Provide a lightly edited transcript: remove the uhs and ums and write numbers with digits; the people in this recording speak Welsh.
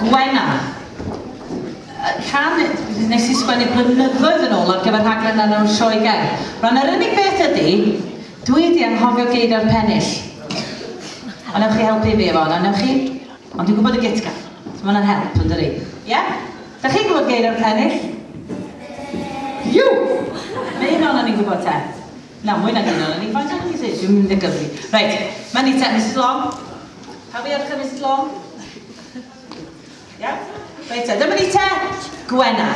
Gwena. Can nes i sgwennu blynyddoedd yn ôl ar gyfer rhaglen ar enw'r Sioe Gerdd. Rwan, yr unig beth ydy, dwi wedi anghofio geiriau'r pennill. A newch chi helpu fi efo hwnna, newch chi? Ond dwi'n gwybod y gitga. So mae hwnna'n help, yn dydi? Ie? Yeah? Da chi'n gwybod geiriau'r pennill? Iw! Mae un o'n ni'n gwybod te. Na, mwy nag un o'n ni. Faint o'n ni? Dwi'n mynd i gyfri. Reit, mae'n ni te, Mrs Long. Pawb i edrych ar Mrs Long? Iawn? Reit te, dyma ni te, Gwena.